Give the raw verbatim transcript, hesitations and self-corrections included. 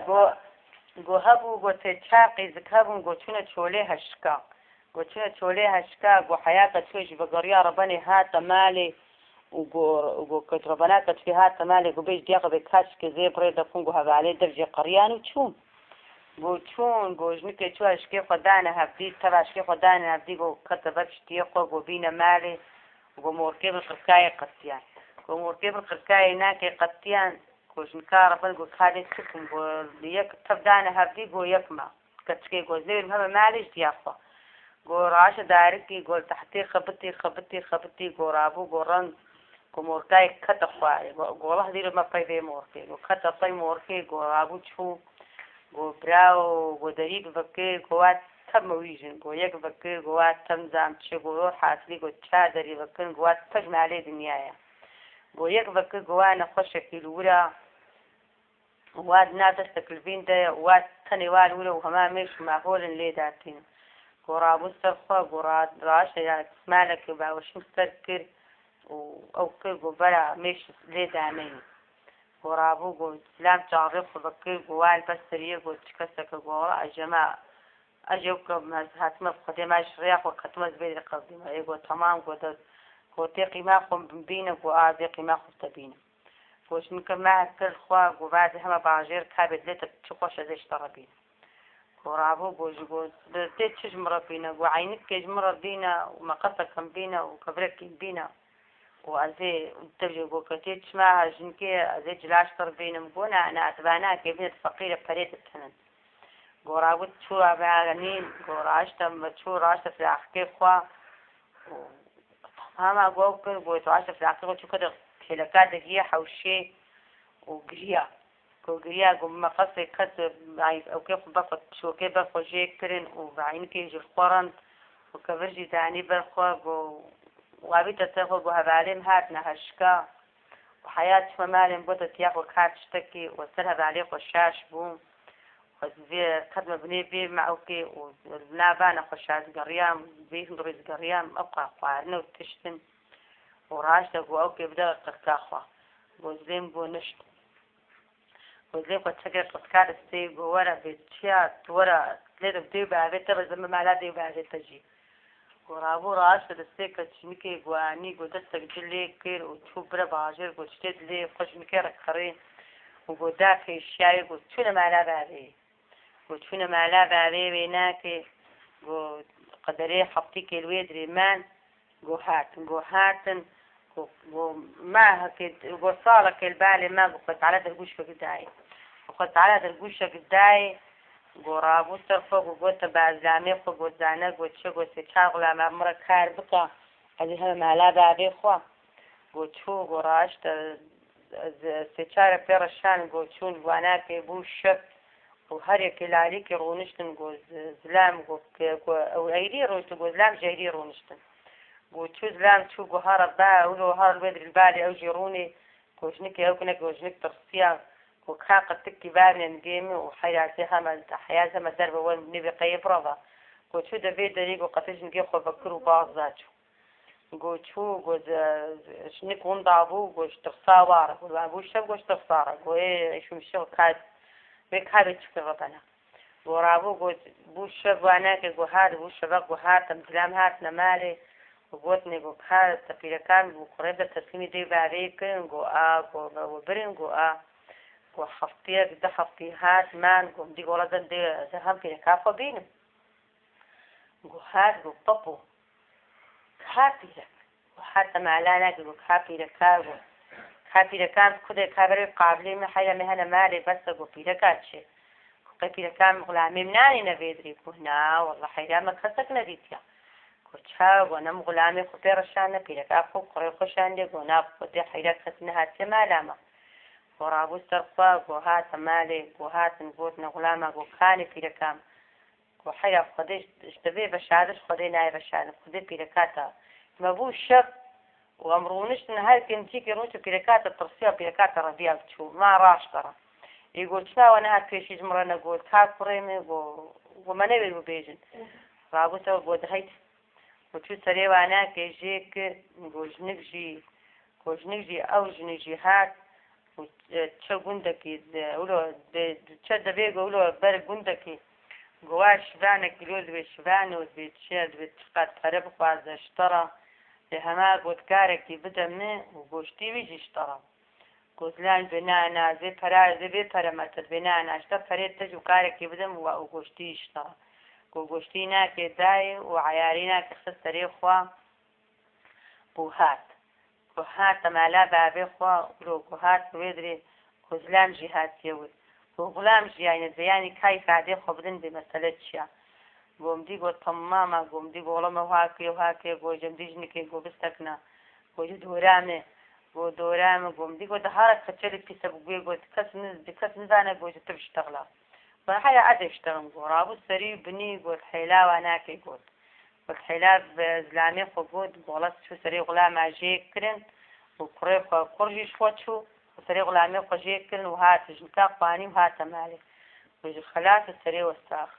Go, go hebû, go tê çar qîzik hebûn, go çûne çolê heşika. Go çûne çolê heşika, go heyata çû ji vegeriya rebenê hate malê û go, go ke rebenaka çû hate malê, go bêj diya xwe bê kaşkê zê birê de xwin, go hevalê dev jê qeriyan û çûn. Go çûn, go jinikê çû heşkê xwe dane hevdî, teva heşkê xwe dane hevdî, go kete ber piştiyê xwe, go bîne malê, go morkê bi qirkayê qetiyan. Go morkê bi qirkayê nakê qetiyan, Go jinika re bin, go kadê çi kim, go yek tev dane hevdî, go yek me. Keçikê go zêr heme malê ji diya xwe. Go raşe darikî, go li tehtê xebitî, xebitî, xebitî, go rabû, go rend, go morkayê kete xwarê. Go, go Allah dîre me pey vê morkê. Go kete pey morkê, go rabû çû, go birawo, go derî bivekir, go wa tev me wî jin. Go yek vekir, go wa tev zam çi, go yor hasilî, go çar derî vekirin, go wa tev malê dinyaya. Go yek vekir, go wa nexweşekî li wira, wa di nav destek li vîn de ye, wa tenê wa li wir e û hema mêş û maholin lê datîn. Go rabû ser xwe, go ra-, raşe ya malekê baweşîn ser kir û ew kir, go bera mêş lê daneyî. Go rabû, go zilam çavê xwe vekir, go wa li ber seriyê, go çi keseke, go wela ez jê me, ez jê weke me hatime bi Xwedê me ji rêya xwe ketime ez vê derê qezdîme. Ê go temam, go de, go tê qîma xwe bîne, go a zê qîma xwe te bîne. Go jinikê meh kir xwe, go vazê heme bajêr kabê dilê te çi xweş ez ê ji te re bînim. Go rabû, go ji go tê çi ji min re bîne, go eynikê ji min re bîne û meqeseke min bîne û kevirekî min bîne û ez ê te jê go ke tê çima jinikê ez ê cila ji te re bînim. Go na, na, tu va nakê bîne, tu feqîr e, perê te tinin. Go rabû çû ve anîn, go raşte me çû raşte firaqikê xwe. Hema go kir, go tu aşe firaqê xwe çû kete kêleka de giye hewşê û giriya. Go giriya, go meqesê ket, ay, ewkê xwe ber xwe, şokê ber xwe jê kirin û eynikê ji xwe rind û kevir jî danî ber xwe, go wabî te ser xwe, go hevalê min hatine heşka. Û heya çûme malê min, gote tiya xwe ka tiştekî û ser hevalê xwe şaş bû. Xwe vê ketime binê vê mewkê û li nav vana xwe şaş geriyam, vê hundirê digeriyam, ew qa xwarine û tiştin. Û raşte go ew kê bide qirka xwe. Go zilêm go nişt. Go zilêm xwe çekê qirka distê, go were vê çiya, tu were lê de dê û bavê te be, zilme mala dê û bavê te jî. Go rabû raşte distê keçinikê, go anî, go destek ci lê kir û çû bire bajêr, go çitê dilê xwe jinikê re kirê û go da kêşiyayê, go çûne mala bavê. Go çûne mala bavê wê nakê, go qederê heftîkê li wê dirê men, go hatin, go hatin, go, go mehekê, go salekê li balê me, go Xwedê Teala dergûşkek dayê. Go Xwedê Teala dergûşek dayê, go rabû ser xwe, go gote ba zilamê xwe, go zane, go çi, go sê çar xulama min re kar bike, ez ê heme mala bavê xwe. Go çû, go raşte, ez sê çar pê re şan, go çûn, go anakê bû şev û her yekê li alîkê rûniştin, go zi-, zilam, go ke-, go ew eyrî rûniştin, go zilam ji eyrî rûniştin. Go çû zilam çû, go hara ba, wilo har li wê dirî li balê ew jî rûnê, go jinikê ew kinek, go jinik tirsiya, go ka qetikî bavnên gêmî û heyasê heme, heyasê heme derve wen nêvê qeyê birava. Go çû de vê derî, go qetik jinikê xwe vekir û baz da çû. Go çû, go ze-, ze-, jinik winda bû, go ji tirsa wa re. Go bû şev, go ji tirsa re. Go ê, ê şûmişe ka, wê ka bê çi kir rebena. Go rabû, go bû şev wa nake, go hat, bû şevek, go hat, em zilam hatine malê. Go gotinê, go ka te pîrekan bû, kurê de teslîmî dê bavê kirin, go a, go we birin, go a. Go heftiyek, du heftî hat, man, go min dî, go la dem dê, ez hem pîreka xwe bînim. Go hat, go papo. Ka pîrek. Go hat, em ala nake, go ka pîreka, go. Ka pîrekan ku de, ka berê qabilê min, heyra me hene malê, bes e, go pîreka çi? Go qey pîrekan xulamê min nanîne vê dirê? Go na, wallah heyra me kesek nedîtiya. Go ça? Go ne min xulamê xwe pê re şande, pîreka xwe, kurê xwe şande? Go na, xwedê heyra kes nehatiye mala me. Go rabû ser xwe, go hate malê, go hatin gotine xulama, go kanê pîreka min? Go heyra Xwedê ji te vê veşartin, ji Xwedê nayê veşartin, Xwedê pîreka te. Me bû şev û em rûniştin, her kim cîkê rûniştin, pîreka te tirsiya, pîreka te reviya çû. Ma raşt e re. Ê go çima we nehat pêşî ji min re negot, ka kurê min? Go, go me newêt bibêjin. Rabû ser xwe, go diheyt. Go çû serê wana kê jê kir, go jinik jî, go jinik jî, ew jinik jî hat. û, e, çe gundekî, de, wilo, de, çe devê go wilo ber gundekî, go wa şivanekî lo divê şivan û divê çi, divê çiqas pere bixwaze ji te re, lê hema got karekî bide min û goştî wî jî ji te re. Go zilam divê na, na, zê pera, zê vê pere me te divê na, na, ji te perê te jî û karekî bide min û goştî ji te re. Go goştî nakê dayê û eyarî nakê xist serê xwe û hat. Ku hate mala bavê xwe, wilo ku hat wê dirê, ku zilam jî hatiye wir. Ku xulam jî, yani, ziyanî ka îfadê xwe bidin bê mesele çi ya. Go min dî got, tamam e, go min dî go wele me wake, wake, go ji min dî jinikê, go bisekine. Go ji dora me, go dora me, go min dî go dihare keçelî pîse bi guê, go kes ni-, kes nizane, go ji tu biştexla. Go heya ez ê biştexim, go rabû serî binî, got heyla wa nake, got. Got heyla bi zilamê xwe got, gola çû serê xulama jê kirin û kurê xwe, kur jî ji xwe çû û serê xulamê xwe jê kirin û hat jinika xwanî û hate malê. Û ji xelas û serê we sax.